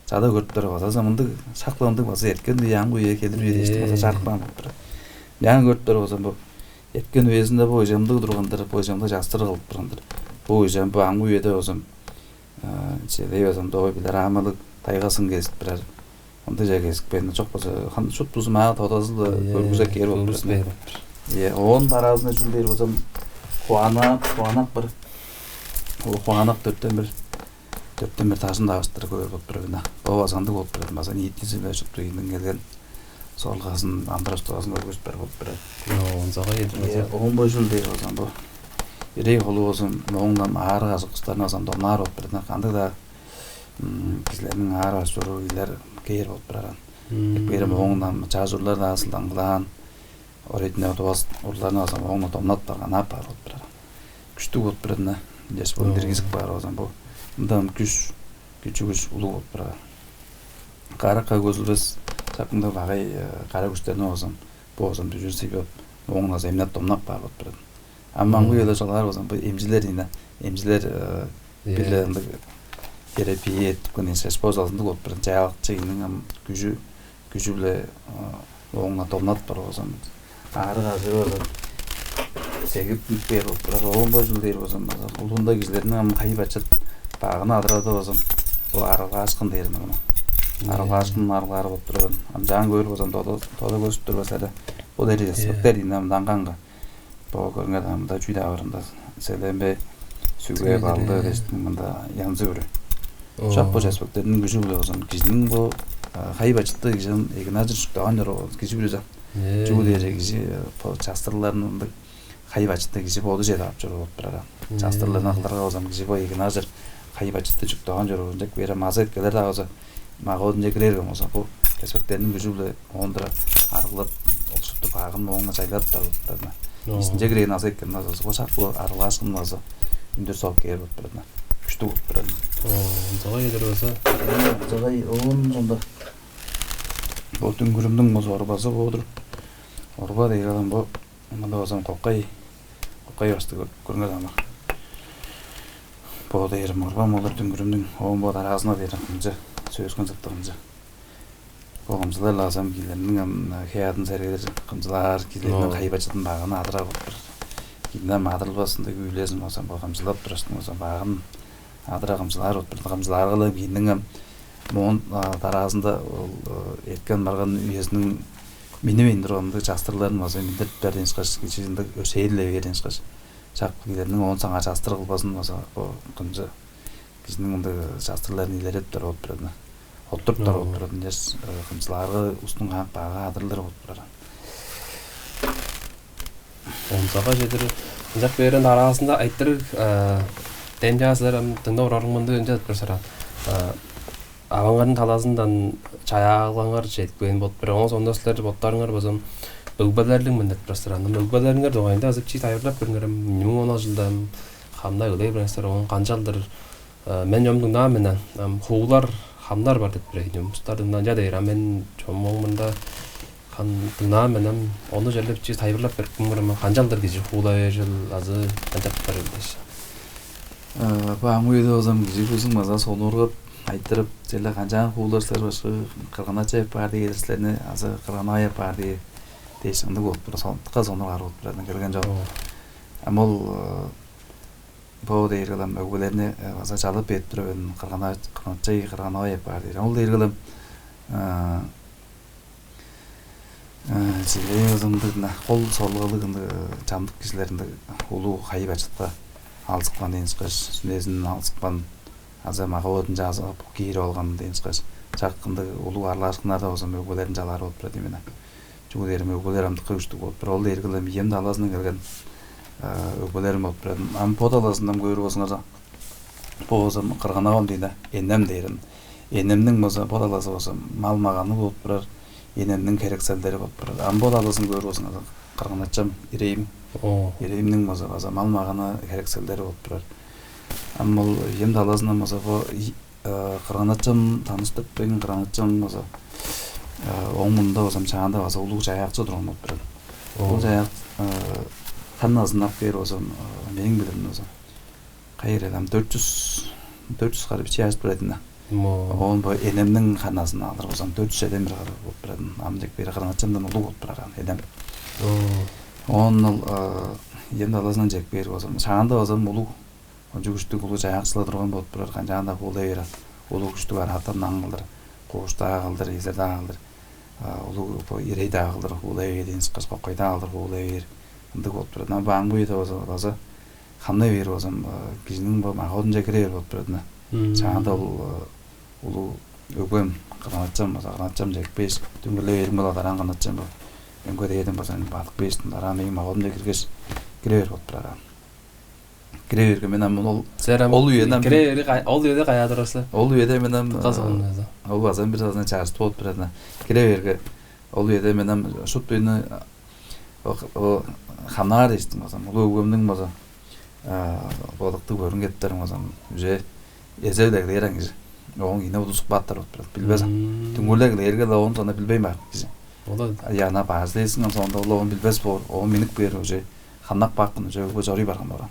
Чада көрүп турар болза, азам ындыг, шак-ла ындыг болза, эрткен үе, амгы үе, келир үе дээштиң болза, ээ, чарып каан болуп турар. Мыян көрүп турар болза, бо эрткен үезинде бо ыжамдыг турган-дыр, бо ыжамдыг частырыг кылып турган-дыр. Бо ыжам, бо амгы үеде болзун, чедей болзун, доо билер аамалыг тайгасын кезип турар. Ындыг чер кезип кээрин, чок болза, хан шут бузу маа тодазы-ла, ээ, көргүзүп кээр болуп турар. Көргүзүп кээр болуп турар. Ийе, оон дараазында чүл дээр болзам, хуанак, хуанак бир, ол хуанак дөртен бир, дөртен бир дажын тавыштыр көөр болуп турар бина. Бо база ындыг болуп турар. База ниитизи-биле шупту ийинден келген сорулгазын, амдыраш тугазын көргүзүп бээр болуп турар. О, онзагай эдир. Ийе, база. Оон бо чүл дээр болзам, бо ирей холу болзун, мооңдан аарыг ажык кустарны база домнаар болуп турар. Кандыг-даа кижилерниң аар-аар чоруур кижилер кээр болуп турар аан. Мм. Эки бээрем ооң-на чаш уруглар-даа сылдаңгылаан, орайдын тувас уругларны база ооң-на домнап барган, ап баар болуп турар. Күштүг болуп турар-на. Ынчаш бо, оо, диргизип баар болза, бо мында ам күш, күчү-күш улуг болуп турар. Каракка көзүлбес шакында багай, э, кара күштерни болза, бо болза дүжүр сыйбап, ооң-на эмнеп домнап баар болуп турар. Ам амгы, мм, үелер чугаалаар болза, бо эмчилер ийин, эмчилер, э, ийе, бир-ле ындыг терапия эртип каан эвес, бо залдындыг болуп турар. Чаяакчы ийиниң ам күжү, күжү-биле, э, ооң-на домнап бар болза, аарыг ажыы болза, сегип үнүп бээр болуп турар. Оон бо чүл дээр болза, база улуунда кижилерниң ам кайы-бачыт багын адырады болза, бо арыглаашкын дээр мыны. Ийе. Арыглаашкын арыглаар болуп турар. Ам чаан көөр болза, тода, тода көстүп тур болза, бо дээрге, ийе, спектер ийин ам даңганга. Бо көрүңер, ам мында чүү-даа бар, мында селембе, сүге, чүү-даа, балды, э, дээштиң, мында янзы-бүрү. Оо. Шак бо часпектарның күжү-биле болза, кижиниң бо, а, кайы-бачыттыг кижи ам эгин ажыр чуктаан чоруур кижи бүрүзү. Ээ. Чүге дээрге кижи, э, бо частырыгларын ындыг кайы-бачыттыг кижи боду чедип ап чоруур болуп турар. Ээ. Частырыгларны кылдырарга болза, кижи бо эгин ажыр кайы-бачыттыг чуктаан чоруур, ынчап кээрге маза эткелер-даа болза, мага-бодун чедип кирер болза, бо часпектарның күжү-биле оон-даа арыглап, ол шупту багын ооң-на чайлап турар болуп турар. Оо. Ийисинче кирээни аза эккен азазы, бо шак бо арыглаашкын база үндүр соп кээр болуп турар. Күштүг болуп турар. Оо, ынзагай эдер база. Ынзагай, оон соонда бо дүңгүрүмнүң база орбазы бо-дур. Орба дээр аан, бо мында база кокай, кокай башты көрүңер даан. Бо дээрим орбам олар дүңгүрүмнүң, оон бо дараазында дээрим кымчы, сөскүн сыптыгынчы. Бо кымчылар-ла азам кижилерниң ам хей-аъдын сергедир кымчылаар, кижилерниң, оо, кайы-бачыдын багын адырар болуп турар. Кижиниң ам адырылбас ындыг үүлезин болза, бо кымчылап турар-дыр болза, багын адырар, кымчылаар болуп турар. Кымчылаарга-ла кижиниң ам моон, а, дараазында ол, э, эрткен барган үезиниң миннивейн турган ындыг частырыгларын база миндирип бээр дээш, кижи ындыг өршээл-ле бээр дээш, шак кижилерниң оон саңаа частырыг кылбазын база бо кымчы кижиниң ындыг частырыгларын илередип турар болуп турар-дыр. Оттуруп турар болуп турар-дыр. Ынчаш, э, кымчылаарга улустуң каап багы адырылыр болуп турар. Онзагай чедир. Ынчап кээрге аразында айтырыг, э, дем чаа силер ам дыңнап орарың мындыг ынча деп тур силер. Э, аваңарның талазындан чаяалгаңар чедип кээн болуп турар. Оон соонда силер боттарыңар база өгбелерлиг мен деп тур силер. Ам өгбелериңер дугайында азы бичии тайылбырлап көрүңерем. Муң он алды чылда ам хамнай ылай берген силер, оон канчалдыр, э, мен чогум дыңнаан мен, ам хуулар, хамнар бар деп билир ийин. Улустар дыңнаан чаа дээр, а мен чогум мында хан дыңнаан мен, ам ону черле бичии тайылбырлап берип көрүңерем, канчалдыр кижи хуула бээр чүвел азы канчап барыл дээш. Э, бо амгы үеде болза кижи бүрүзүн база сонуургап, айтырып, черле канчаан хуулар силер, башкы кырган-ачай апаар дээр силерни азы кырган-авай апаар дээр дээш, ындыг болуп турар, сон-, дыка сонуургаар болуп турар, келген чон. Ооба. Ам ол, э, бо дээрге ам өгбелерни, э, база чалап берип тур мен, кырган-ачай, кырган-авай апаар дээр. Ол дээрге ам, э, э, чилээ ызымдыг-на, кол сорулгалыг ындыг, э, чамдык кижилер ындыг улуг кайы-бачытка алзыпкан дээн ышкаш, сүнезин алзыпкан, азы мага-бодунче азы киирип алган дээн ышкаш, чак ындыг улуг арыглаашкыннарда болза, өгбелерин чалаар болуп турар ийин мен. Чүге дээрге өгбелер ам дыка күштүг болуп турар. Ол дээрге ам ием талазындан келген, э, өгбелерим болуп турар. Ам бо талазындан көөр болзуңарза, бо болза кырган-авам дийин, энем дээрин. Энемниң болза бо талазы болза мал-маганы болуп турар, энемниң херекселдери болуп турар. Ам бо талазын көөр болзуңарза, кырган-ачам, ирейим. Оо. Ирейимниң болза база мал-маганы, херекселдери болуп турар. Ам ол ием талазындан болза бо и-, э, кырган-ачам, таныштырып берген кырган-ачам болза, э, ооң мурнунда болза ам шаанда база улуг чаяакчы турган болуп турар. Оо. Ол чаяак-, э, Ханназын ап кээр болза, мээң билирим болза, кайы хире ам дөрт чүс, дөрт чүс хары бичии ажыт бир эдине. Мо. Оон бо энемниң ханназын алыр болза, дөрт чүс чеден бир хары болуп турар. Ам чек бери кырган-ачамдан улуг болуп турар ам энем. Оон ол ийем талазындан чек бээр болза, шаанда болза улуг, кончуг күштүг, улуг чаяакчылар турган болуп турар, канчаанда хуулай бээр. Улуг күштүг араатан аңгылдыр, кууш-даа кылдыр, эзер-даа кылдыр, улуг бо ирей-даа кылдыр хуулай бээр, дээш кокай-даа кылдыр хуулай бээр. Ындыг болуп турар. Ам баан буйда болза база хамнай бээр болза, кижиниң бо мага-бодунче кире бээр болуп турар. Шаанда ол улуг өгбем, кырган-ачам база, кырган-ачам чек бээш, дүңгүрлей бээриң болуп, адараан кырган-ачам бо өңге дээрден база бадып кээштиң, араан мээң мага-бодумче киргеш, кире бээр болуп турар. Кире бээрге мен ам ол, силер ам ол үеден ам кире бери кай-, ол үеде каяа турар силер? Ол үеде мен ам, тыкка соонда ол база бир сазына чарышты болуп турар. Кире бээрге ол үеде мен ам шут үйнү о, о, хамнаар эстим база, улуг өгбемниң база бодуктуг көрүн кеттер база, уже эзе-биле кылыйраан кижи. Ооң ийне удузуп каапкан болуп турар, билбес ам. Дүңгүрлей кылыйрга-ла, оон соонда билбейн баар кижи. Ол-ла. Яна баазылээзиң ам соонда ол оон билбес боор, оон минип кээр уже, хамнап каапкан уже, өгбе чоруй барган боор.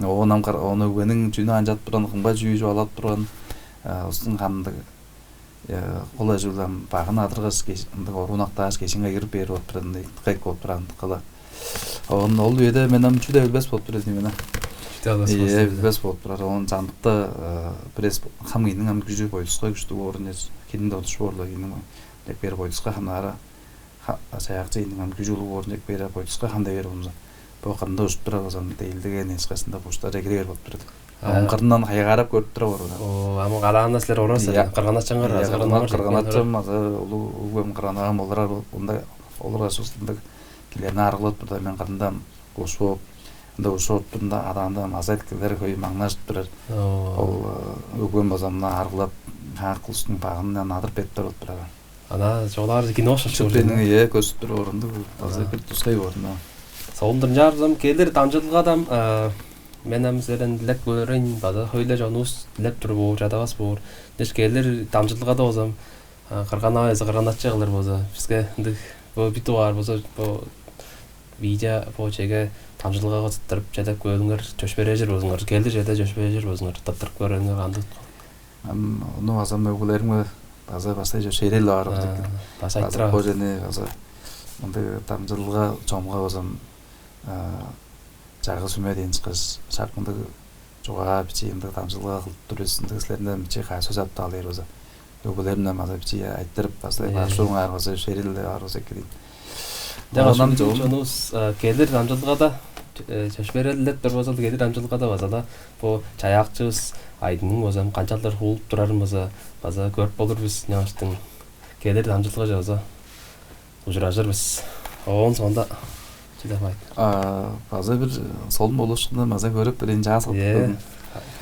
Оон ам кар-, оон өгбениң чүнү анчап турган, кымга чүү чугаалап турган, устун кандыг, ол ажыл ам багын адыргаш, ындыг оруун актааш, кежиңге кирип бээр болуп турар, ындыг кайык болуп турар, ындыккала. Оон ол үеде мен ам чүү-даа билбес болуп турар ийин мен. Чүү-даа билбес болуп турар. Ийе, билбес болуп турар. Оон чамдыкта бирээс хам кижиниң ам күжү бойдуска күштүг боор, кижиниң тудуш боорлар, кижиниң деп бээр бойдуска хамнаара, чаяакчы ийниң ам күжү улуг боор деп бээр бойдуска хамнай бээр болза, бо кырында ужуп турар база дээлдиген эскасында буштар эгелей бээр болуп турар. Оон кырындан хайгаарап көрүп тура боор. Оо, ам кадаанда силер орар силер. Кырган-ачаңар, кырган-ачам азы улуг өгбем, кырган-авам олар, ында олар ачызында килерни арыглап турда, мен кырындан уш бооп, ында уш бооп турда, адаанда маза эткилер хөй маңнажып турар. Ол өгбем база мына арыглап, хаак кылыштың багындан адырып бетип туруп турар. Ана чугаалаар кино шышы. Чүпениң, ие, көстүр орунду база бир тускай орунда. Сондурунчаарзам келир дамчыдылгадам, мен ам силерден дилеп көрейн, база хөйле чонувус дилеп туруп оор, чадавас боор. Деш келир дамчыдылгада болзам, кырган-авай азы кырган-ача кылыр болза, биске ындыг бо бит угаар болза, бо видео бо чеге дамчыдылгага тыттырып, чедеп көөлүңер, чөпшээрежир болзуңар, келир чеде чөпшээрежир болзуңар, тыттырып көрөңер, кандыг? Ам ону база мөгүлеримге база баштай чөпшээрел баар болза, база айтырар. Бо чене база мындыг дамчыдылга чомга база чагы сүме дээн ышкаш, шак мындыг чугаа бичии ындыг дамчыдылга кылып тур бис, ындыг силерден бичии кайы сөс аптаал дээр база, өгүлеримден база бичии айтырып, база баш уруңаар база шерил аар база эки дейм. Оондан чогум чонувус келир дамчыдылгада чөпшээрел деп тур болза, келир дамчыдылгада база-ла бо чаяакчывыс Айдынның база канчалдыр хуулуп турарын база база көрүп болур бис, ынчангаштың келир дамчыдылгаже база ужуражыр бис. Оон соонда чыдавайт. А база бир солун болушкундан база көрүп, бир ынчаа салып көрдүм.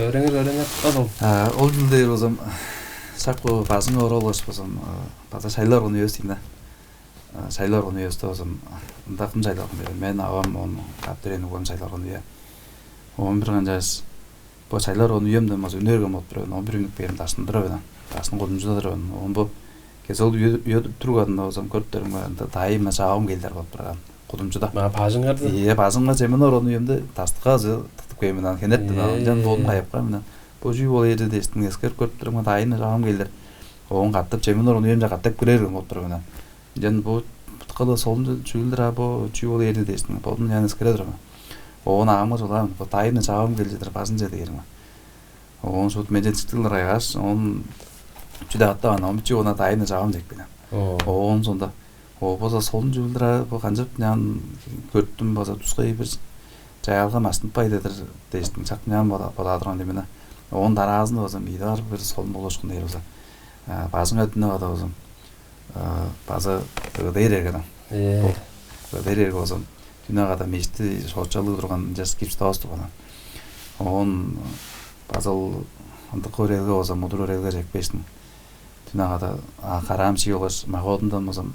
Көреңер, көреңер. Ол дилдер болзам шак бо бажыңга оралгаш болзам, база шайлар ону өстүн да. Шайлар ону өстү болзам, ында кым шайлар ону берем? Мен, авам, он каптырен уган шайлар ону бе. Он бир канчаас бо шайлар ону үемден база үнерген болуп тур мен. Он бир үнүп берим дашын тура мен. Дашын кудумчуда тура мен. Он бо кезе ол үе туруп адында болзам көрүптерим ында дайым чаавым келдер болуп турган. Кудумчуда. Ма бажыңгарды. Ие, бажыңга чемин орон үемде тастыкка азы тыктып кээм мен, хенертен. Ынчан бодум каяпкан мен. Бо чүү болу эрди дээштин эскерип көрүп турумга, дайын чаавым келдер. Оон катап чемин орон үемже катап кирерген болуп тур мен. Ынчан бо буткала солун чүүлдүр а бо чүү болу эрди дээштин бодум ынчан эскере турам. Оон аамга чугаалаан, бо дайын чаавым келчедир бажынче дээрим. Оон шут менчен чыктыглар кайгаш, оон чүде аттаван, оон бичи оона дайын чаавым чекпейн. Оон сонда о база солун чүүлдүр а бо канчап няан көрүттүм база тускай бир чаяалга маштынып байдыдыр дээштин чак няан бодаа турган демина. Оон дараазында база миидаар бир солун болушкун дээр база бажыңга дүнү када база база ыдыр эргеден. Ыдыр эрге база дүнү када мешти шоочалыг турган ынчаш кип чыдавас турган. Оон база ол ындык өрээлге база мудур өрээлге чекпештин. Динагада караам шии болгаш магоодундан базам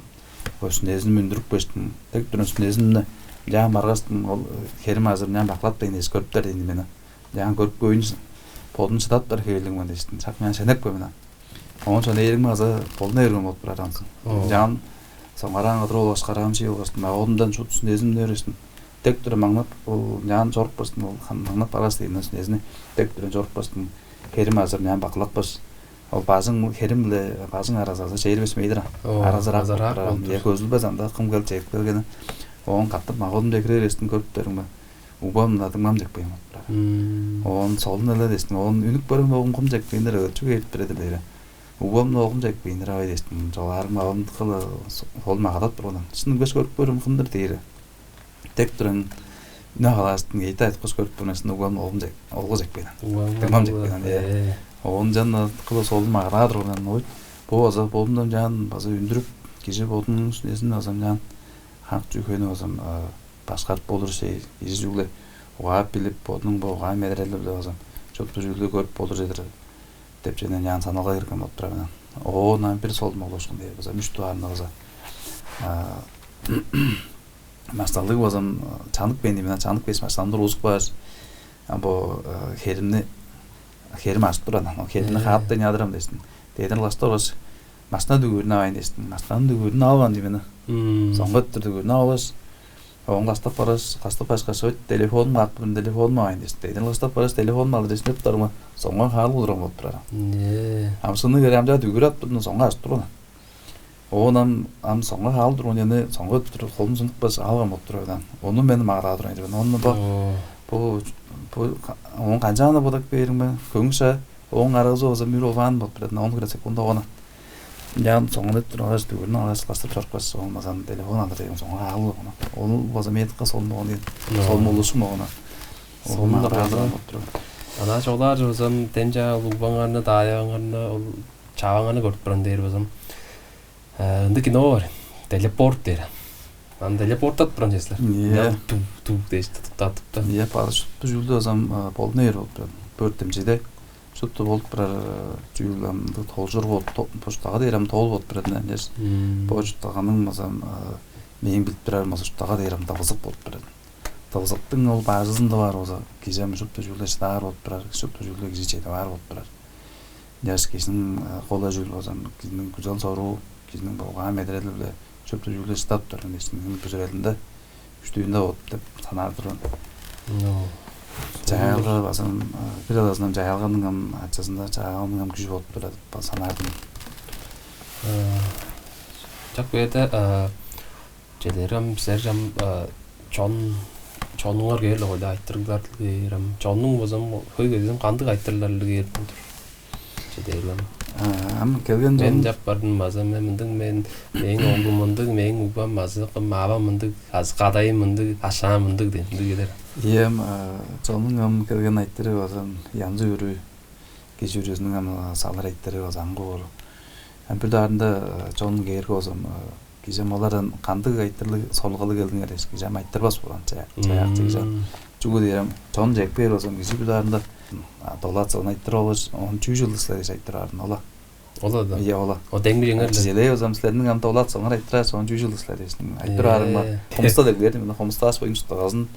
өсүнезин мүндүрүп кештим. Дег турун өсүнезин мына жаан баргастым ол херим азыр мынчаан баклап дегин эс көрүптер дейн мени. Жаан көрүп көйүн бодун шыдаптар хевелиң мен дештим. Шак мынчаан шенеп кой мына. Оон чон эриң база болуна берген болуп турар ансың. Жаан соңгараан кыдыр болгаш караам шии болгаш магоодундан шут өсүнезин мүнөрүстүм. Дег тура маңнап, ол ынчаан чорупкаштың, ол маңнап баргаш дээни, ээзини дег тура чорупкаштың, херим азыр ынчаан бакылапкаш, ол бажың, херим-биле бажың аразы азы чээрби беш метр аан. Аразы ырак болуп турар. Ийе, көзүлбес анда кым кел чедип келгени. Оон катап мага-бодум дегирер эстин көрүптер мен. Угбам-на, дуңмам чекпейн болуп турар. Оон солун эле дээштиң, оон үнүп көрем, оон кым чекпейн-дир, чүге эрип бир эдер дээр. Угбам-на, оглум чекпейн-дир авай дээштиң, чолаарым авамдыкы-ла, солун магадап турган. Шын үнгеш көрүп көрем, кымдыр дээр. Дег тураң үне халаастын эйти айткыс көрүп турмасын, угбам, оглум чек, олго чекпейн. Дуңмам чекпейн, э. Оон чан кыла солун магадаа турган. Ой, бо база болумдан чаан база үндүрүп, кижи бодунуң сүнезин база чаан хак чүвени база башкарып болур шей, кижи чүгле угаап билип, бодунуң бо угаан медерели-биле база чопту чүүлдү көрүп болур чедир деп чеден чаан саналга кирген болуп турар мен. Оон ам бир солун болушкун дээр база, үч дугаарында база машталдыг база чанып кээни мен, чанып кээш машталымдыр узуп каар. А бо херимни, херим ажып турган, херимни хаап дең адырам дээштиң. Дээден улаштар баш машина дүгүрүнү авайн дээштиң. Машинаның дүгүрүнү алган дии мени. Соңга өттүр дүгүрүнү алгаш, оон кастап бараш, кастап башкаш, телефонум каап турдум, телефонум авайн дээштиң. Дээден улаштап бараш, телефонум алыр дээштиң деп турарым. Соңга хаалып удурган болуп турар. Ам шыны кере амчаа дүгүр ап турдум, соңга ажып турган. Оон ам, ам соңга хаалып турган, эни соңга өттүр холум сунупкаш алган болуп турар. Ону мен магадаа турган мен. Ону бо, бо, бо, оон канчааны бодап бээримге, көңүш а, оон арагызы болза мүр олбаан болуп турар. Он секунда оона. Ынчаан соңга өттүр алгаш, дүгүрүнү алгаш, кастап чорупкаш, оон база телефон алыр дегем соңга хаалып оона. Ол база медикка солун болган, солун болушум оона. Ону магадаа турган болуп турар. Ана чолаар чорзам, демчаа улугбаңарны, даайбаңарны, ол чаваңарны көрүп туран дээр болзам, ындыг кино бар. Телепорт дээр. Аны телепорттап туран чеслер. Ийе. Туг, туг дээш тыттып-таттып-та. Ийе, база шупту чүүлдү базам болдун ээр болуп турар. Бөрттемчеде шупту болуп турар чүүл ам толжур болуп, буштага дээр ам тоол болуп турар ынчаш. Бо чуртталганың базам мээң билип турарым база шуптага дээр ам дывызык болуп турар. Дывызыктың ол бажызында бар болза, кижи ам шупту чүүлдү шыдаар болуп турар, шупту чүүлдү кижи чедип аар болуп турар. Ынчаш кижиниң кол-ла чүүл болза, кижиниң күзел-соруу, кижиниң болган медерели-биле шупту чүүлдү шыдап турар, кижиниң бүзүрелинде, үштүүнде болуп деп санаар турган. Чаяалга база бир адазындан чаяалганың ам ачызында, чаяалганың ам күжү болуп турар деп санаар турган. Чак бээрде чедер ам силер ам чон, чонуңар кээр-ле койда айтырыглар кээр ам. Чоннуң болзам хөй кезем кандыг айтырыглар кээр болур? Чедер ам. Ам келген мен чон чап бардым база, мен мындыг, мен, мээң оглум мындыг, мээң угбам база кым, авам мындыг, азы кадайым мындыг, ашаам мындыг деп мындыг келер. Ийем, чоннуң ам келген айтырыы база янзы-бүрү, кижи бүрүзүнүң ам салыр айтырыы база аңгы боор. Ам бир даарында чон кээрге болзам, кижи ам олардан кандыг айтырлыг, сорулгалыг келдиңер дээш, кижи ам айтырбас болган чаяакчы кижи ам. Чүге дээрге ам чон чек бээр болзам, кижи бир даарында долаат соон айтырып алгаш, оон чүү чылдыг силер дээш айтырып аар-дыр ол-ла. Ол-ла да. Ийе, ол-ла. Ол дең бижеңер. Чижелей болзам, силерниң ам долаат соңар айтырар, соон чүү чылдыг силер дээш айтырып аарым бар. Хомуста деглер мен, хомустааш боюн чурттаазын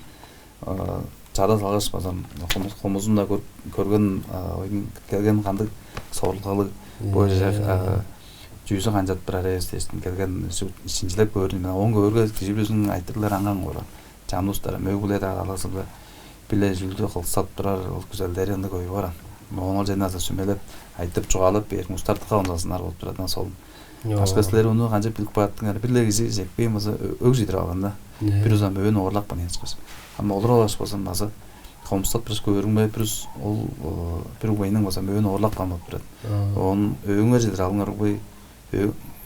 чада салгаш базам хомузунда көрген, оюн келген кандыг сорулгалыг, бо чүзү канчап турар эвес дээштиң келген шинчилеп көөрүн мен. Оон көөрге кижи бүрүзүнүң айтырлар аңган кора. Чамдык улустар эми өг-бүле-даа талазы-биле бир-ле чүүлдү кылыксап турар, ол күзелдери ындыг ой боор. Оон ол черин азы сүмелеп, айтып, чугаалап бээр, мустартыкка онзазыннар болуп турар-даа солун. Башка силер ону канчап билип кааттыңар? Бир-ле кижи чекпээн болза, өг чидирип алган-даа. Бир узам өөн оорлапкан ыяшкаш. Ам олуруп алгаш болзам база хомустап тураш көөрүңме, бир уз ол бир угбайның болзам өөн оорлапкан болуп турат. Оон өөңер чедир алыңар угбай,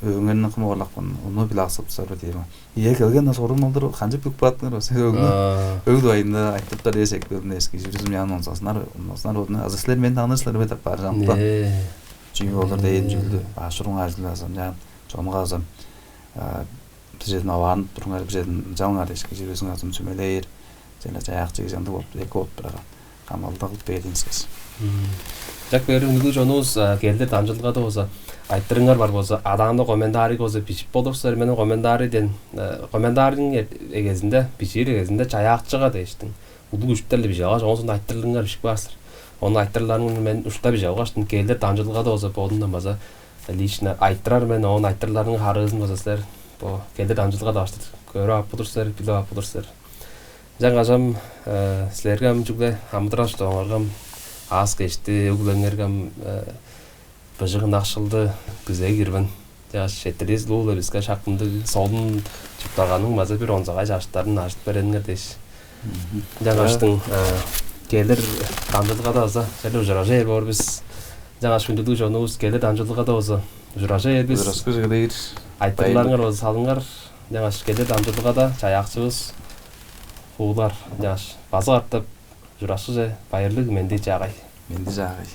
өөңерни кым оорлапкан? Ону билип алыксаптар бе дээримге. Ийе, келген-даа соруур малдыр, канчап билип кааттыңар бе? Өг дугайында айтыптар эвес экпелдин эски чүрүзүм яан онзазынар, онзазынар одуна. Азы силер мени таныыр силер бе деп баар чамдыкта. Чүү болур дээн чүүлдү башырууңар ажыл азам, чаан чонуңар азам. Бир черден оваанып туруңар, бир черден ынчалыңар дээш, кижи безин азам сүмелээр, черле чаяакчы кижи ындыг болуп, эки болуп турар. Камалда кылып бээр дээйн силер. Чак бээр үнүгү чонувус келдир дамчылгада болза, айтырыңар бар болза, адаанда комментарийге болза бижип болур силер. Менин комментарийден, комментарийниң эгезинде, бижиир эгезинде чаяакчыга дээштиң улуг үштерле бижип алгаш, оон соонда айтырыыңар бижип каар силер. Ону айтырыыларыңны мен ушта бижип алгаш, келдир дамчылгада болза бодумдан база лично айтырар мен, оон айтырыыларның харыызын база силер бо келдир дамчылгада баштыр көрүп ап болур силер, билип ап болур силер. Ынчангаш ам, э, силерге ам чүгле амыдырал-чуртталгаңарга ам аас-кежикти, өг-бүлеңерге ам, э, быжыг ынакшылды күзээр-дир мен. Ынчангаш четтирдивис улуу-биле биске шак мындыг солун чуртталганың база бир онзагай чажыттарын ажыдып берениңер дээш. Ынчангаштың, э, келир дамчыдылгада база черле ужуражы бээр боор бис. Ынчангаш хүндүлүг чонувус, келир дамчыдылгада база ужуражы бээр бис. Ужураскыже кээр. Айтырыгларыңар база салыңар. Ынчангаш келир дамчыдылгада чаяакчывыс Куулар. Ынчангаш база катап ужурашкыже, байырлыг, менди-чаагай. Менди-чаагай.